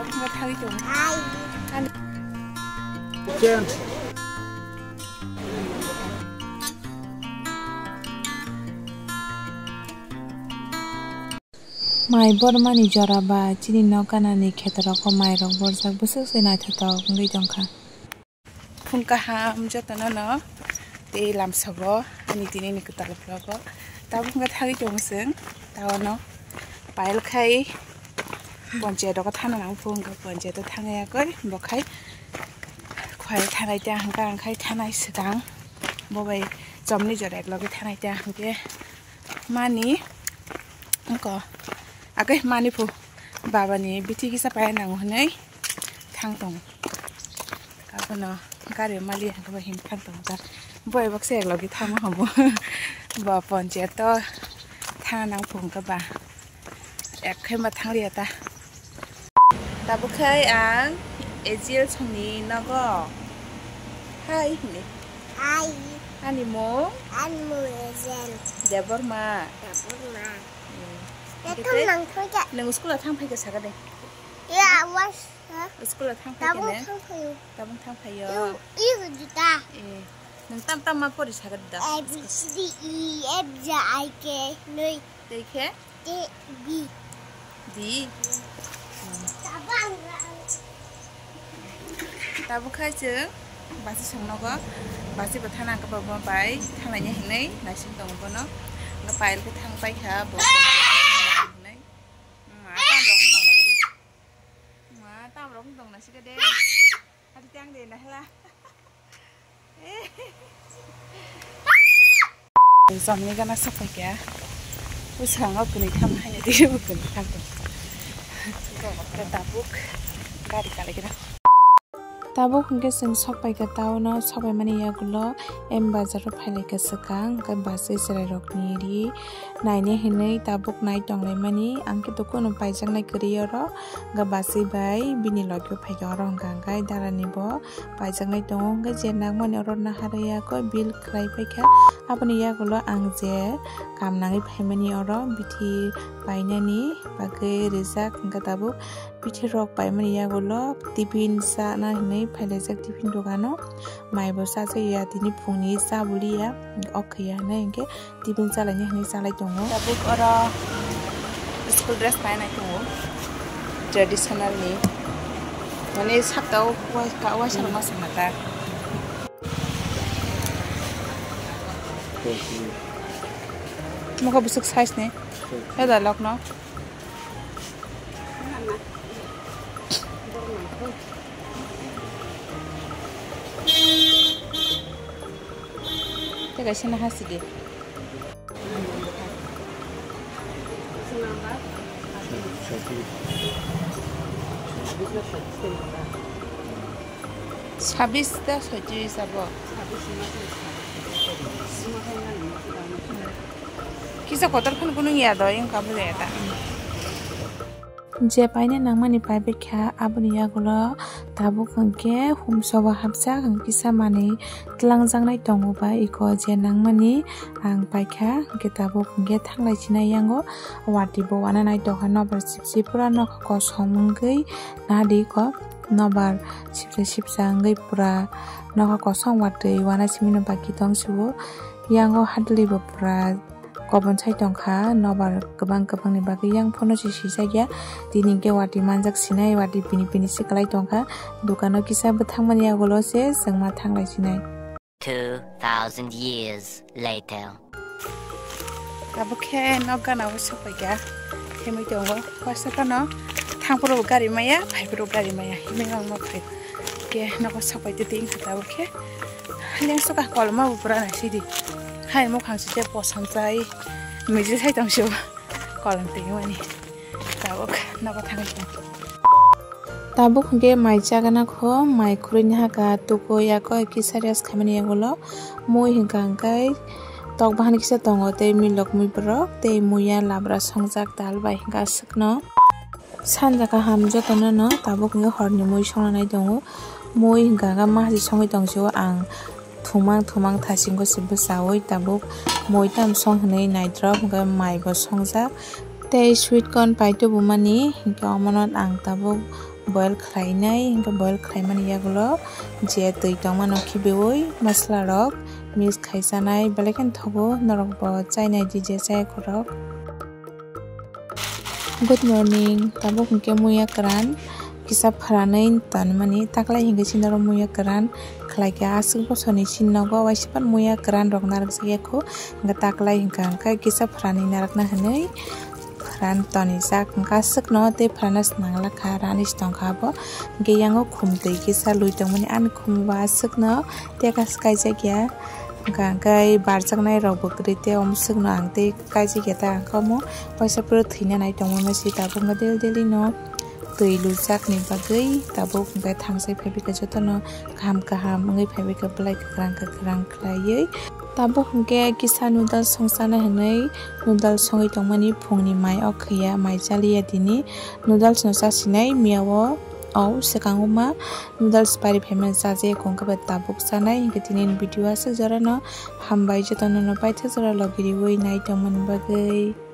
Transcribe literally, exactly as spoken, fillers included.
Wngkha thangwi tongo. Mai bormani jora ba chini nok ganani khetorok o mairok borjak bwswk se naithotok wngwi tongkha. Phung kaham jotono no tei lamsao ani tini ni kwtal vlog o tabuk wngkha thangwi tongo chwng tawno pile khai ponchayat rogo thana nang phung ponchayat o thangya koi bo khai khwai thanai ta hwnkha ang khai thanai swkang bo bai chomni jora eklogi thanai ta hwnkhe mani wngkha agwi mani phu babani bithi kisa pai nango hwnwi thang tongo. Abono gari mali hwnkhai ba him thang tongo ta. Bo ebak se eklogi thangma homo. Bo ponchayat o thana nang phung khe ba. Ek khe ma thang liya ta. Tabuk khai ang Ejil songni nogo. Hai hini. Hai. Ani mung? Ani mung Ejil. Debbarma. Debbarma. Hmm. Ekdom nang thoi kha. Nang school o thang phai kha saka de. Ya, was. School o thang phai kene? Tabuk thang phaio. Tabuk thang phaio. Iu, iu juta. Eh, nwng tam tam ma pori sagad da? A, B, C, D, E, F, G, I, K, nui. Tei khe? T, B. D. Tabang. Tabuk khai chwng basi songnogo. Basi bo thana ang khe bo bai thangnai hinwi naising tongo bono. Nga pile khe thang pai kha bo. Hinwi. Ma, tam rok wng tong nai gari. Ma, tam rok wng tong nai sika de. Hati tang de na hela. Jomni gana sok pai kya. Usang o kuni tham hai di, o kuni tham to. Ke tabuk gari kali kira. Tabuk hwnkhe chwng sok pai kha town o, sok pai mani yagulo M Bazar o phai lai kha swkang, hwnkhe bus o chwrai rok ni ri nainai hinwi tabuk nai tong lai mani, ang khe dukunu paijaknai kwrwi oro, hwnkhe bus bai bini logi o phai kha oro hwnkha hwnkhe dara ni bo paijaknai tongo, hwnkhe je nang mani oro naharwi ya khe bill khlai pai kha, aboni yagulo ang je kam nangwi phai mani oro bithi painani bagwi rijak, hwnkhe tabuk bithi rok paimani yagulo tiffin chana hinwi phailaijak tiffin dogano. Mai bo chajakya tini phungni cha buliya, ok ya hinwi hinkhe tiffin chalaina hinwi chalai tongo. Tabuk oro school dress painai tongo traditional ni. Mane saptao waisa rok ma sangha ta. Mokha bwswk size ni. Heda lokno. Tei kaisa no hasidi. Sabis ta soitris abo. Kisa kotor phano kunung ya do, yung kabu ya ta. Je paina nangmani paibikha, aboni yagulo tabuk hwnkhe humsobo hapjak, hwnkhe kisa manwi twlangjaknai tongo ba iko je nangmani ang paikha, hwnkhe tabuk hwnkhe thanglai sinai yango. Watwi bo wana naitokha, nobar sipsi pura nokha kosom wngwi nadi iko, nobar sipsa sipsa wngwi pura nokha kosom watwi wana simino baki tong sio. Yango hadwlwi bo pura kobonsai tongkha, nobar kwbang kwbangni bagwi yang phano se sijakya. Tini hwnkhe watwi manjak sinai, watwi pini pini se kwlai tongkha. Dukano kisa bwthangmani yagulo se chwngma thanglai sinai. Two thousand years later. Tabuk khe nok gana o sokpaikha, himwi tongo. First o phano thangphuru bo gari maya, phaiphuru bo gari maya, himwi ang nok phai khe nogo sokpai twi wngkha tabuk khe. Lengsoka koloma bo pura naisidi. Hai mukhang site posom chai miji sai tong sio kolom twi mani. Tabuk nogo thangwi tong. Tabuk hwnkhe mai chagana kho, mai khurui ni haka tuku yako kisa rest khaimani yagulo mui hwnkha hwnkhe tok bahan kisa tongo tei milok mui borok tei muiya labra songjak tal bai hwnkha aswkno. Sanja kaham jotono no tabuk hwnkhe horni mui songnai tongo. Mui hwnkha hwnkhe mahsi songwi tong sio ang thumang thumang thasingo se bwchaui tabuk mui tam song hinwi naidrop hwnkhe mai bo songjak. Tei sweet corn pai tubumani, hinkhe omono ang tabuk boil khlainai, hinkhe boil khlaimani yagulo je twi tongmano khibiui masala rok mix khaisanai, belai kheno thogo, norok bo chainai di je chaya khorok. Good morning, tabuk hinkhe muya kwran kisa phranwi tonmani, taklai hinkhe chini oro muya kwran khlaikha, aswk bosorni chini nogo waisa phano muya kwran rok narwkjak ya kho, hinkhe taklai hinkha hinkhe kisa phranwi narwkna hinwi phran tonijak, hinkhe aswkno tei phrana swnam lakha, rani se tongkha abo, hinkhe yango khumtwi kisa lui tongmani ani khum bo aswkno tei kaisa kaijak ya, hinkhe barjaknai rok bo kwrwi tei omo swkno ang tei kaijak ya ta, hinkhe omo waisa phuru thwina nai tongmani se tabuk hinkhe daily daily no twi lujakni bagwi tabuk hinkhe thangsai phaibaikha jotono kaham kaham wngwi phaibaikha belai kwkhwrang kwkhwrang khlaiwi. Tabuk hinkhe kisa noodles songchana hinwi noodles songwi tongmani phungni mai o khaiya mai chaliya tini noodles no chasinai miya o, o swkango ma noodles pari phaimani chajakya kho hinkhe bai tabuk chanai hinkhe tini video aswk jorano hambai jotono no paithak jora logi riwi nai tongmani bagwi.